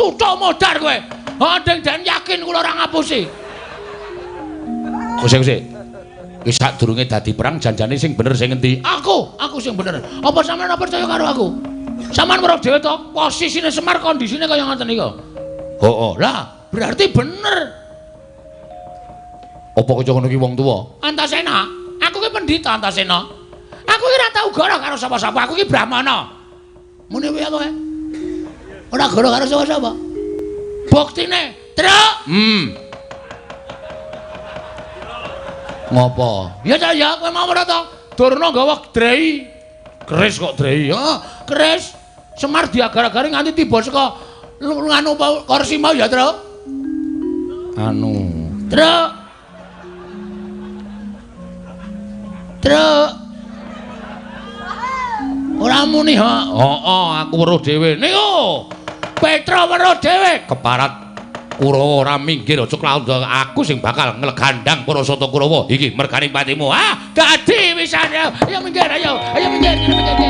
Tutuk modar kowe. Ha ding den yakin kula ora ngapusi. Kuse-kuse. Wis sadurunge dadi perang janjane sing bener sing ngendi? Aku sing bener. Apa sampeyan ora percaya karo aku? Sampeyan weruh dhewe to, posisine Semar kondisine kaya ngoten niku. Heeh. Lah, berarti bener. Apa kaya ngono ki wong tuwa? Antasena, aku ki pendhita Antasena. Aku ki ora tau goro karo sapa-sapa, aku ki Brahmana. Muni piye kowe? Ora goro karo sapa-sapa. Buktine, Truk. Ngopo? Ya ta ya, kowe mau ora to? Durna nggawa drei. Keris kok drei. Heeh, keris. Semar diagar-agari nganti tiba saka nganu kursi mau ya, Truk. Anu, Truk. Truk. Ora muni ha. Heeh, aku weruh dhewe. Niku. Petra weruh dhewe keparat Kurawa ora minggir aja klaut aku sing bakal nglegandang para Sata Kurawa iki merganing patimu. Ah, dadi wisan ya. Ayo minggir, ayo. Ayo minggir, minggir.